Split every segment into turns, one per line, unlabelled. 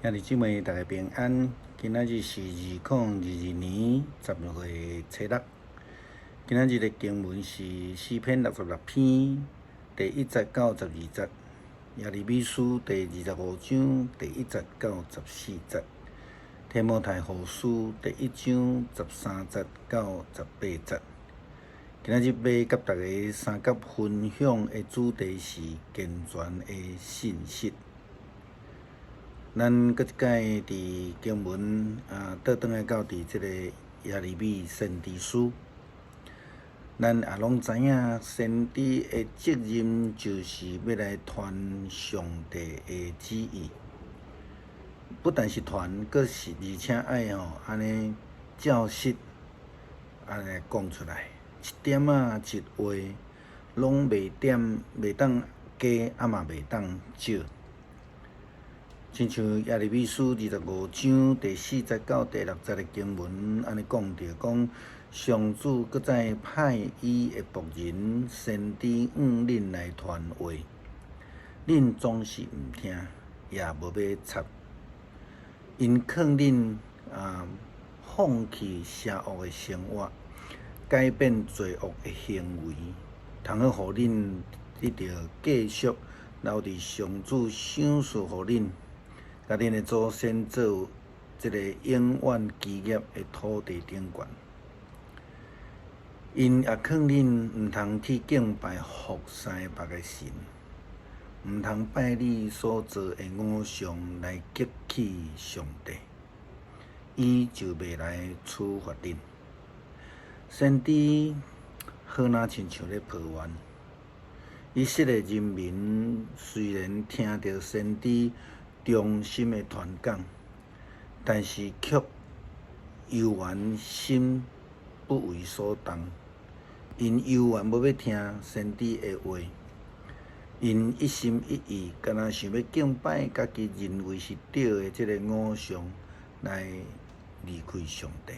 兄弟姊妹，大家平安。今仔日是2022年10月初六。今仔日的經文是詩篇66篇第1節到12節，耶利米書第25章第1節到14節，提摩太後書第1章13節到18節。今仔日欲佮大家相佮分享的主題是健全的信實。咱閣一擺佇經文啊，倒轉來到佇這個耶利米先知書，咱也攏知影，先知的責任就是欲來傳上帝的旨意，不但是傳，閣是而且愛吼按呢照實按呢講出來，一點仔一畫攏袂點，袂當加，啊嘛袂當少。親像耶利米書25章第4節到第6節的經文，按呢講著，講上主閣再派伊的僕人先知向恁來傳話，恁總是毋聽，也無欲插。𪜶勸恁啊，放棄邪惡的生活，改變罪惡的行為，通好予恁得著繼續留佇上主賞賜予恁，佮恁的祖先做這个永遠基業的土地頂懸。𪜶也勸恁毋通去敬拜服侍別个神，毋通拜你所造的偶像來激氣上帝，伊就袂來處罰恁。先知好若親像咧抱怨，以色列人民雖然聽著先知忠心的傳講，但是卻猶原心不為所動，𪜶猶原無欲聽先知的話，𪜶一心一意，敢若想欲敬拜家己認為是對的這个偶像，來離開上帝。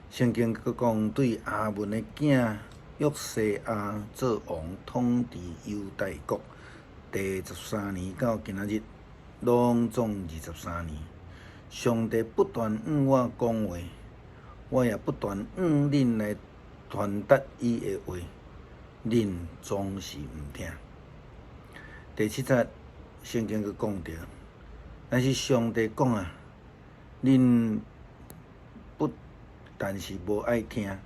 聖經閣講，對亞們的囝約西亞做王統治猶大國第13年到今仔日，攏總23年。上帝不斷向我講話，我也不斷向恁來傳達伊的話，恁總是毋聽。第7節，聖經閣講著，但是上帝講啊，恁不但是無愛聽，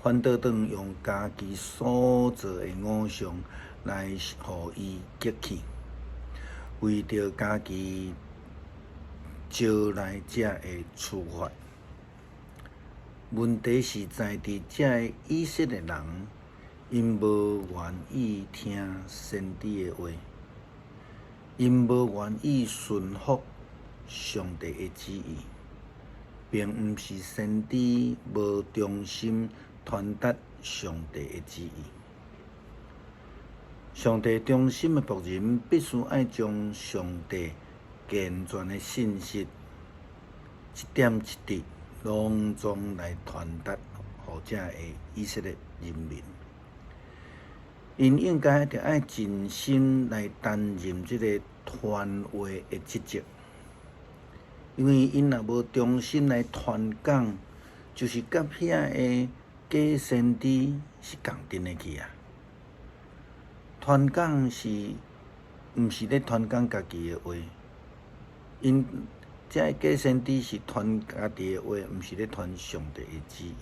反倒轉用家己所造的偶像來予伊激氣，為著家己招來這个處罰。問題是在佇這个以色列人，𪜶無願意聽先知的話，𪜶無願意順服上帝的旨意，並毋是先知無忠心傳達上帝的旨意。上帝忠心的僕人必須愛將上帝健全的信息一點一滴攏總來傳達予這个以色列人民。𪜶應該著愛盡心來擔任這个傳話的職責，因為𪜶若無忠心來傳講，就是佮遐个假先知是仝陣的去啊。傳講是毋是咧傳講家己的話？𪜶這个假先知是傳家己的話，毋是咧傳上帝的旨意。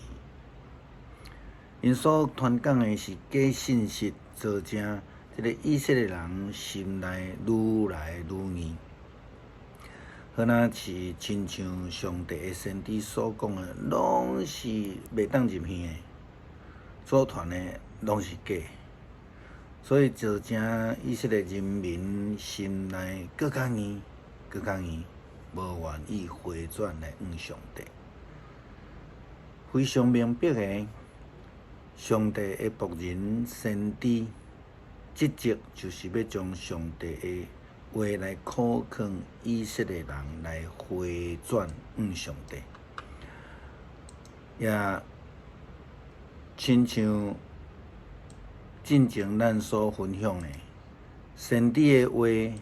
𪜶所傳講的是假信息，造成這个以色列人心內愈來愈硬。好若是親像上帝的先知所講的，攏是袂當入耳的，所傳的攏是假。所以造成以色列人民心內閣較硬，閣較硬，無願意回轉來向上帝。非常明白的，上帝的僕人先知職責就是欲將上帝的話來苦勸以色列人來回轉向上帝，也親像進前咱所分享的，先知的話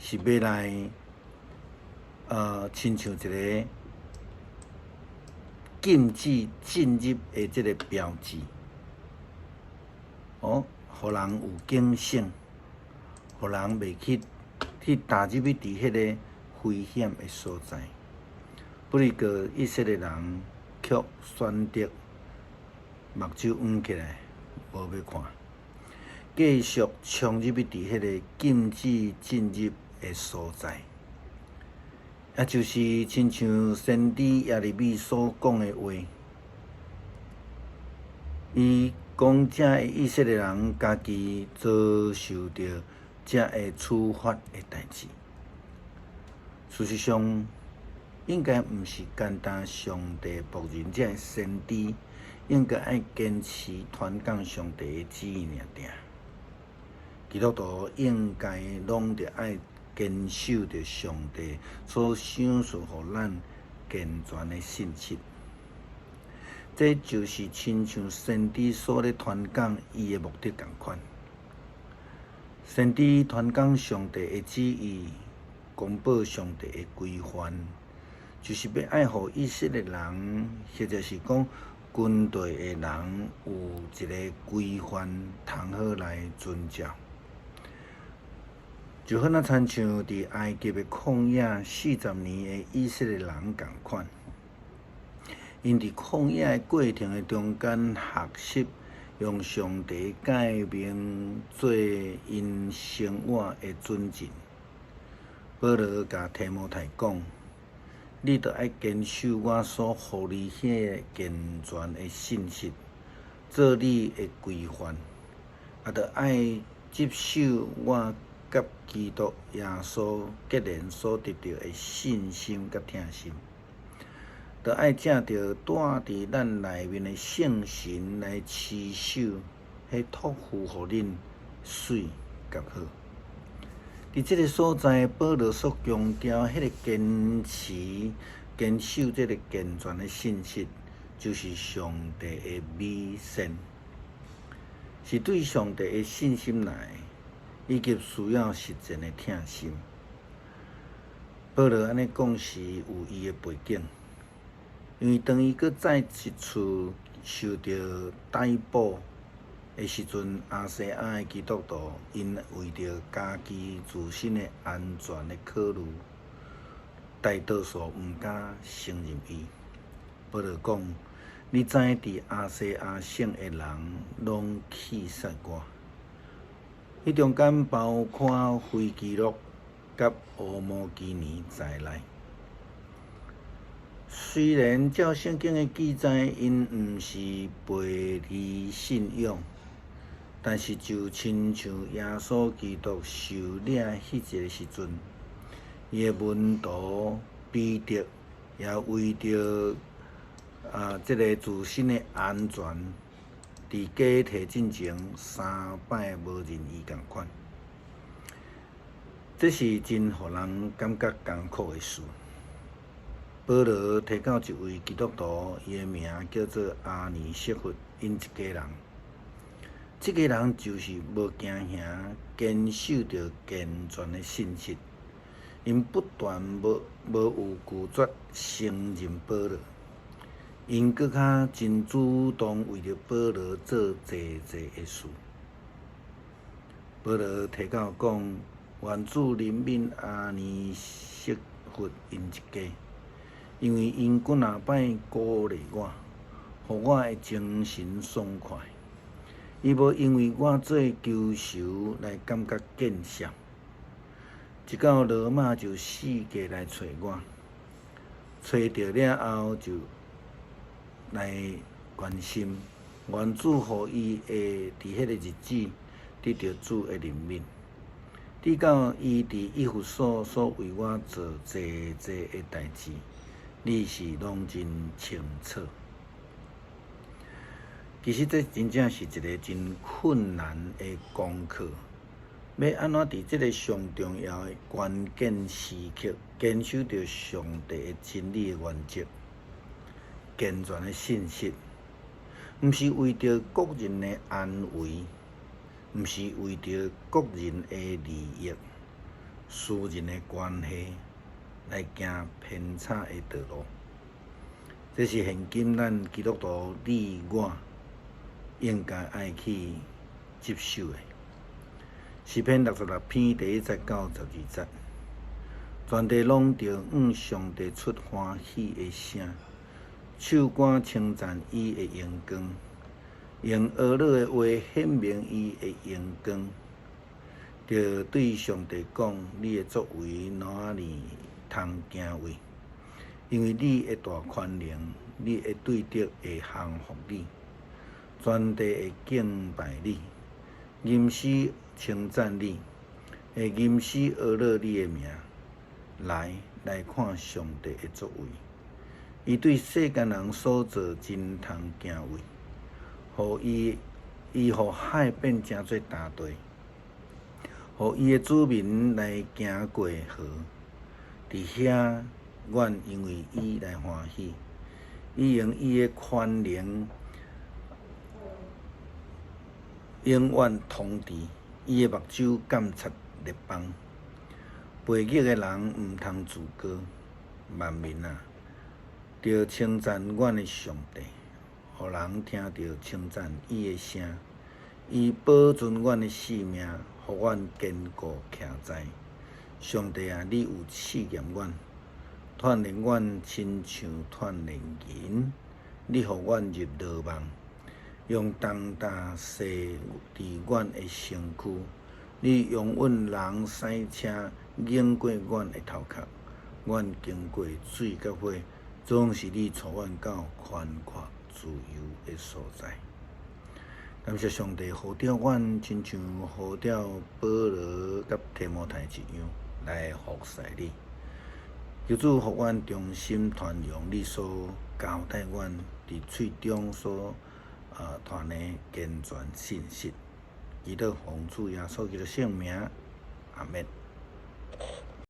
是欲來，親像一个禁止進入的這个標誌，哦，予人有警醒，予人袂去踏入去佇彼个危險的所在。不過，以色列人卻選擇目睭掩起來，無欲看，繼續衝入去佇彼个禁止進入的所在，也就是親像先知耶利米所講的話，伊講遮的以色列人家己遭受著遮的處罰的代誌。事實上，應該毋是單單上帝僕人遮的先知，應該愛堅持傳講上帝的旨意爾爾。基督徒應該攏著愛堅守著上帝所賞賜予咱健全的信息。這就是親像先知所咧傳講伊的目的仝款。先知傳講上帝的旨意，公布上帝的規範，就是欲愛予以色列人，或者是講軍隊的人有一个規範，通好來遵照。就好若親像佇埃及的曠野40年的以色列人仝款，𪜶佇曠野的過程的中間學習用上帝誡命做𪜶生活的準繩。保羅共提摩太講：你著愛堅守我所予你彼个健全的信息，做你的規範，也著愛執守我佮基督耶穌結連所得著的信心佮疼心，著愛藉著住佇咱內面的聖神來持守彼託付予恁媠佮好。佇這个所在，保羅所強調彼个堅持、堅守這个健全的信息，就是上帝的美善，是對上帝的信心來，以及需要實踐的疼心。保羅按呢講是有伊的背景，因為當伊閣再一次受著逮捕的時陣，亞細亞的基督徒𪜶為著家己自身的安全的考慮，大多數毋敢承認伊。保羅講：你知佇亞細亞省的人攏棄殺我，彼中間包括腓基祿佮俄摩基尼在內。雖然照聖經的記載，𪜶毋是背離信仰，但是就親像耶穌基督受掠彼一个時陣，伊的門徒彼得也為著這个自身的安全，佇解體進前三擺無認伊仝款，這是真予人感覺艱苦的事。保羅提到一位基督徒，伊的名叫做阿尼色弗，𪜶一家人。這个人就是無驚嚇，堅守著健全的信息。𪜶不但無有拒絕承認保羅，𪜶閣較真主動為著保羅做濟濟的事。保羅提到講，願主憐憫阿尼色弗𪜶一家，因為𪜶幾若擺鼓勵我，予我的精神爽快。伊無因為我做囚囚來感覺見笑。一到羅馬就四界來揣我，揣著了後就來關心。願主予伊會佇彼个日子得著主的憐憫。直到伊佇以弗所所為我做濟濟的代誌，你是攏真清楚。其實這真正是一个真困難的功課，欲按怎佇這个上重要的關鍵時刻，堅守著上帝的真理的原則、健全的信息，毋是為著個人的安危，毋是為著個人的利益，私人的關係來行偏差的道路。這是現今咱基督徒你我應該愛去執守的。詩篇66篇第1節到12節，全地攏著向上帝出歡喜的聲，唱歌稱讚伊的榮光，用呵咾的話顯明伊的榮光。著對上帝講：你的作為哪爾通敬畏？因為你的大權能，你的對德會降服你，全地會敬拜你，吟詩稱讚你，會吟詩呵咾你的名。來來看上帝的作為，伊對世間人所做真通敬畏，予伊伊予海變成做乾地，予伊的子民來行過河。佇遐，阮因為伊來歡喜，伊用伊的權能永遠統治，伊的目睭監察列邦。悖逆的人毋通自高，萬民啊，著稱讚阮的上帝，予人聽著稱讚伊的聲。伊保存阮的性命，予阮堅固徛在。上帝啊，你有試驗阮，鍛鍊阮親像鍛鍊銀。你予阮入牢網，用重擔繫佇阮的身軀。你容允人駛車經過阮的頭殼，阮經過水佮火，總是你帶阮到寬闊自由的所在。感謝上帝呼召阮，親像呼召保羅佮提摩太一樣來服侍你。求主予阮忠心傳揚你所交代阮佇喙中所傳的堅全信息。祈禱奉主耶穌基督聖名，阿們。